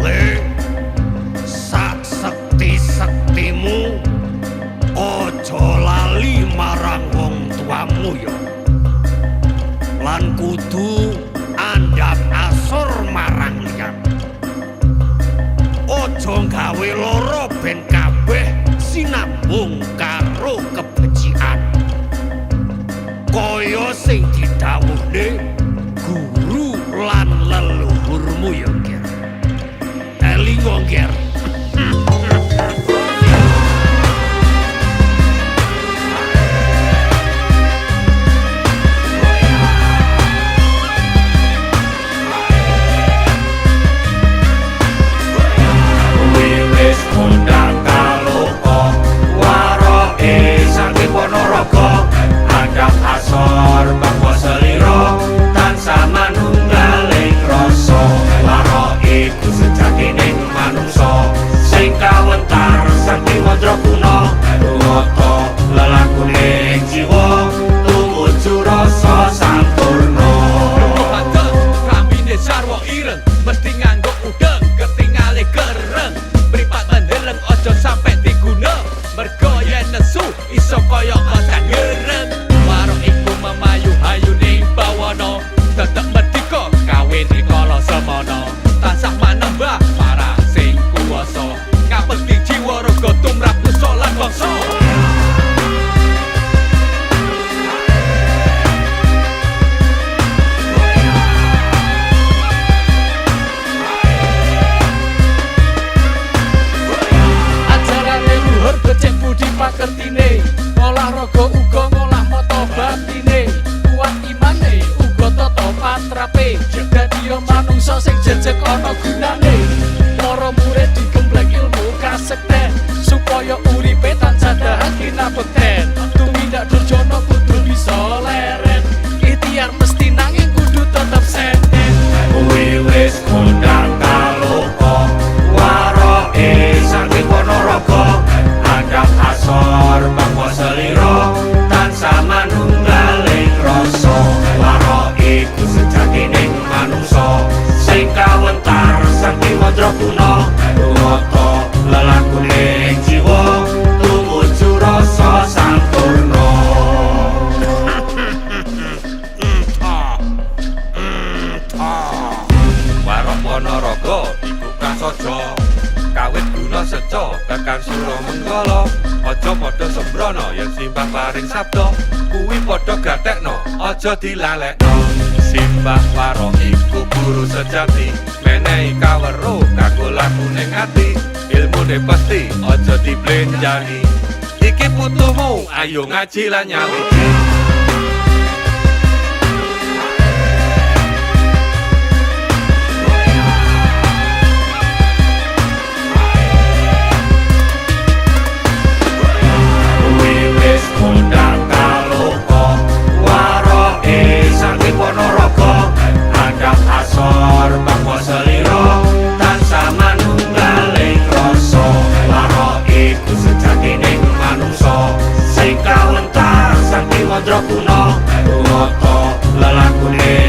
Le, sak sekti-sektimu aja lali marang wong tuamu ya. Lan kudu andhap asor marang liyan. Aja gawe lara ben kabeh sinambung karo kebecikan. Kaya sing didhawuhne guru lan leluhurmu ya, Ger. Elingo, Ger. Wiwis kondang kaloka waroke saking Ponorogo andhap asor bangsa selira tansah manunggaling rasa warok iku sejatining manungsa sing kawentar saking mandra kuna ruwata lelakuning jiwa tumuju rasa sampurna. Padha klambine sarwa ireng mesti nganggo udeng ketingale kereng mripat mendeleng aja sampe diguna mergo yen nesu iso kaya macan gereng warok iku memayu hayuning bawana tetep merdika kawin kala semana tansah manembah marang sing kuwasa ngabekti jiwa raga tumrap nusa lan bangsa. Ajaran leluhur becik budi pakertine, ngolah raga uga ngolah mata batine, kuat imane uga tata patrape, dadi manungsa sing jejeg ana gunane. Para murid digembleng ilmu kasekten supaya uripe tansah dahat kinabekten. Tumindak durjana kudu bisa leren, ikhtiar mesti nanging kudu tetep senen. Wiwis kondang kaloka waroke saking Ponorogo andhap asor bangsa selira tansah manunggaling rasa warok iku sejatining manungsa sing kawentar saking mandra kuna ruwata lelakuning jiwa tumuju rasa sampurna. Warok Ponorogo iku prasaja kawit guna seca tekan Sura Menggala aja padha sembrono yen simbah paring sabda kuwi padha gatekno aja dilalekno. Simbah Warok iku guru sejati menehi kaweruh kanggo lakune ati ilmune pasti aja diblenjani iki putumu ayo ngaji lan nyawiji. Wiwis kondang kaloka waroke saking Ponorogo andhap asor bangsa selira tansah manunggaling rasa warok iku sejatining manungsa sing kawentar saking mandra kuna ruwata lelakune.